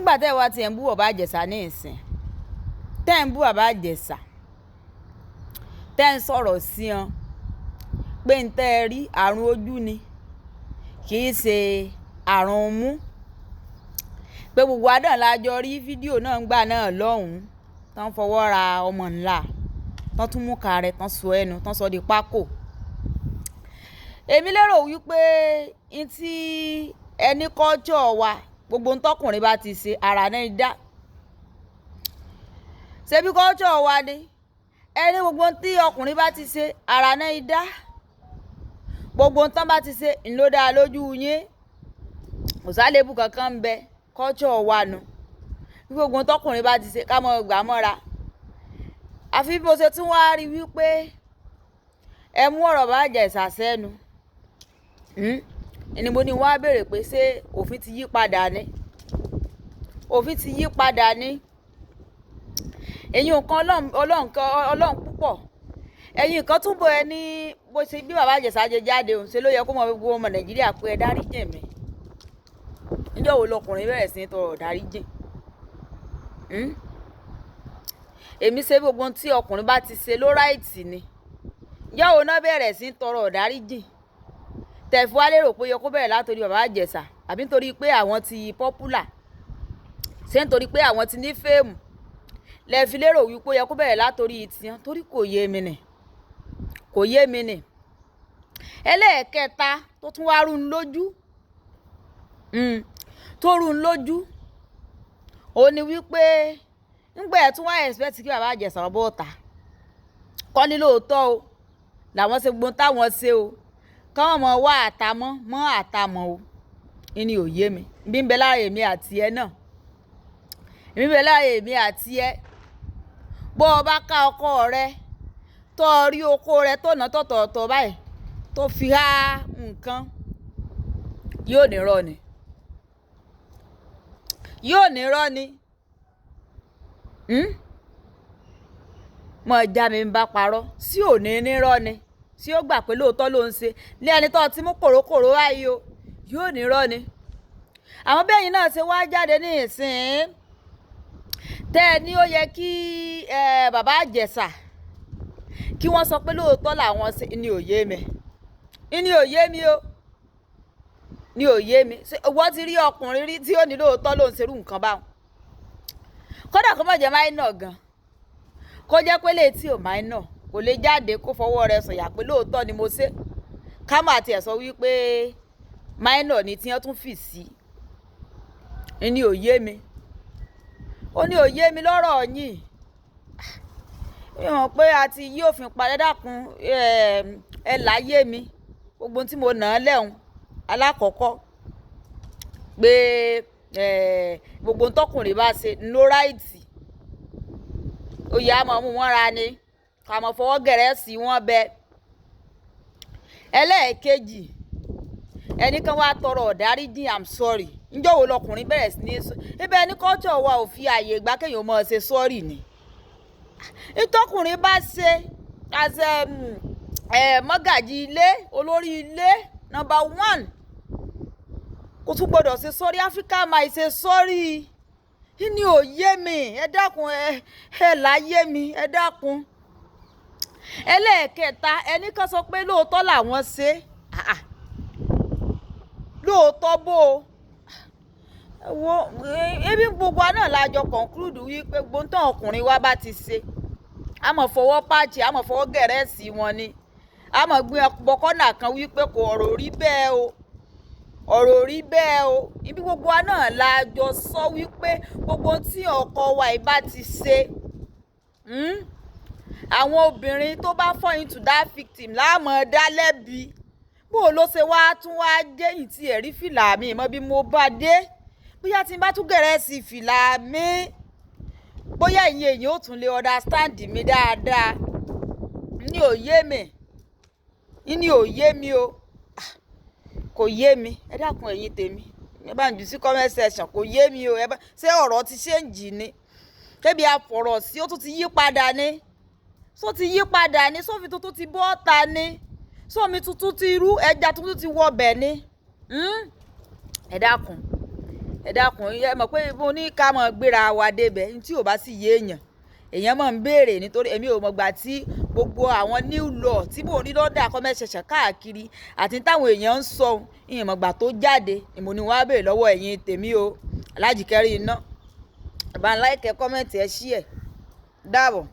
Nígbà tẹ́ ẹ wá tiẹ̀ ń bú Bàbá Ìjẹ̀ṣà ní ìsìn, tẹ́ ẹ ń bú Bàbá Ìjẹ̀ṣà, tẹ́ ẹ ń sọ̀rọ̀ sí wọn pé ń tẹ́ ẹ rí àrùn ojú ni, kì í ṣe àrùn mú. Pé gbogbo wa náà la jọ rí fídíò náà ńgbà náà lọ́hùn-ún, tán fọwọ́ ra ọmọ ńlá, tán tún mú ka rẹ̀, tán sọ ẹnu, tán sọ di pákò. Èmi lérò wípé n tí ẹni culture wa, gbogbo ohun tọkùnrin bá ti ṣe, ara náà dá. Ṣebí culture wa ni? Ẹni gbogbo ohun tí ọkùnrin bá ti ṣe, ara náà dá. Gbogbo ohun tán bá ti ṣe, ń ló dá lójú yín. Kò sálébù kankan ń bẹ, culture wa nu. Bí gbogbo ohun tọkùnrin bá ti ṣe, ká mọ́ gbà mọ́ra. Àfi bí mo ṣe tún wá rí wípé ẹ mú ọ̀rọ̀ Bàbá Ìjẹ̀ṣà sẹ́nu. Ni mo ní wá béèrè pé ṣé òfin ti yí padà ni? Òfin ti yí padà ni. Ẹ̀yin nǹkan Ọlọ́run, Ọlọ́run kan, Ọlọ́run púpọ̀. Ẹ̀yin nǹkan túbọ̀ ẹ ní bó ṣe bí Bàbá Ìjẹ̀ṣà ṣe jáde òun ṣe ló yẹ kó mọ gbogbo ọmọ Nàìjíríà pé ẹ dáríjì mí. Níjọ́ wo lọkùnrin bẹ̀rẹ̀ sí ní tọrọ ìdáríjì? Èmi ṣe gbogbo ohun tí ọkùnrin bá ti ṣe ló right ni. Níjọ́ wo náà bẹ̀rẹ̀ sí ní tọrọ ìdáríjì? Tẹ̀ fi wá lérò pé ó yẹ kó bẹ̀rẹ̀ látorí Bàbá Ìjẹ̀ṣà àbí nítorí pé àwọn ti popular? Ṣé nítorí pé àwọn ti ní fame? Lẹ fi lérò wípé ó yẹ kó bẹ̀rẹ̀ látorí tiwọn? Torí kò yé mi nì. Kò yé mi nì. Ẹlẹ́ẹ̀kẹta tó tún wá rú ń lójú, tó rú ń lójú, ó ní wípé nígbà ẹ tún wá expect kí Bàbá Ìjẹ̀ṣà ó bọ́ta. Kọ́ ní lóòótọ́ o, làwọn ṣe gbogbo ohun táwọn ṣe o. Kán mọ̀ wá àtàmọ́ mọ́ àtàmọ́ o. Ìní ò yé mi. Bí ń bẹ lára èmi àti ẹ náà. Bí ń bẹ lára èmi àti ẹ. Bó o bá ká ọkọ rẹ, tó rí oko rẹ tó ná tọ̀tọ̀ọ̀tọ̀ báyìí, tó fi há nǹkan, yóò ní irọ́ ni. Yóò ní irọ́ ni. Mọ̀ já mi ń bá parọ́. Sí ò ní ní irọ́ ni. Sí ó gbà pé lóòótọ́ ló ń ṣe. Ní ẹni tó ti mú kòrókòró báyìí o, yóò ní irọ́ ni. Àwọn bẹ́yìn náà ṣe wá jáde ní ìsìn. Tẹ́ ẹ ní ó yẹ kí Bàbá Ìjẹ̀ṣà kí wọ́n sọ pé lóòótọ́ làwọn ṣe, ní ò yé mi. Ní ò yé mi o. Ní ò yé mi. Ṣé ìwọ ti rí ọkùnrin rí tí ó ní lóòótọ́ ló ń ṣerú nǹkan báwọn? Kódà kó má jẹ́ minor gan. Kó jẹ́ pé lè tí ò minor, kò lè jáde kó fọwọ́ rẹ̀ sọ̀yà pé lóòótọ́ ni mo ṣe. Ká má tiẹ̀ sọ wípé minor ni tí wọ́n tún fì sí. Ní ò yé mi. Ó ní ò yé mi lọ́rọ̀ yín. Mi mọ̀ pé a ti yí òfin padà. Dákun, ẹ láyé mi. Gbogbo ohun tí mo nà án lẹ́hùn alákọ̀ọ́kọ́ pé gbogbo ohun tọkùnrin bá ṣe ló right. Ó yẹ á máa mú wọn ra ni. Ká máa fọwọ́ gẹ̀rẹ́ sí wọn bẹ. Ẹlẹ́ẹ̀kejì, ẹni kan wá tọrọ ìdáríjì, I'm sorry. Níjọ́ wo lọkùnrin bẹ̀rẹ̀ sí ní sọ? Ibẹ̀ ni culture wa ò fi ààyè gbà kéèyàn máa ṣe sorry ni. Ntọkùnrin bá ṣe as mọ́gàjí ilé, olórí ilé, number one, kò tún gbọdọ̀ ṣe sorry. Africa máa ṣe sorry. Ní ò yé mi. Ẹ dákun, ẹ láyé mi. Ẹ dákun. Ẹlẹ́ẹ̀kẹta, ẹni kan sọ pé lóòótọ́ làwọn ṣe. Ah ah. Lóòótọ́ bó o. Wo ebi gbogbo wa náà la jọ conclude wípé gbogbo ohun tán ọkùnrin wa bá ti ṣe, a máa fọwọ́ patch, a máa fọwọ́ gẹ̀rẹ́ sí wọn ni. A máa gbé bọ́kọ́nà kan wípé kò ọ̀rọ̀ rí bẹ́ẹ̀ o. Ọ̀rọ̀ rí bẹ́ẹ̀ o. Ibi gbogbo wa náà la jọ sọ wípé gbogbo ohun tí ọkọ wa yìí bá ti ṣe, àwọn obìnrin tó bá fall into that victim la máa dá lẹ́bi. Bó ló ṣe wá tún wá jẹ́ ìyìn tí ẹ̀rí fìlà mi mọ́ bí mo bá dé. Bóyá tí n bá tún gẹ̀rẹ́ sí fìlà mi, bóyá ìyẹn èèyàn ó tún lè understand mi dáadáa. Ní ò yé mi. Ní ò yé mi o. Kò yé mi. Ẹ dákun, ẹ̀yin tèmi. Ẹ bá ń jù sí comment section, kò yé mi o. Ẹ bá ṣé ọ̀rọ̀ ti change ni? Ṣébi a fọ̀rọ̀ sí ó tún ti yí padà ni? Ṣó ti yí padà ni? Sófin tuntun ti bọ́ ta ni? Sómi tuntun ti rú, ẹja tuntun ti wọ bẹ̀ ni? Ẹ dákun. Ẹ dákun, ẹ mọ̀ pé mo ní ká mọ̀ gbéra wa débẹ̀. Ní tí ò bá sì yé èèyàn, èèyàn máa ń béèrè, nítorí èmi ò mọ̀gbà tí gbogbo àwọn new law tí mò ń rí lọ́dà comment section káàkiri àti táwọn èèyàn ń sọ, ìyẹn mọ̀gbà tó jáde. Ìmọ̀ ni wọ́n á béèrè lọ́wọ́ ẹ̀yin tèmi o. Aláàjì Kẹ́rí Iná, ẹ bá ń like, comment, ẹ share. Dàbọ̀.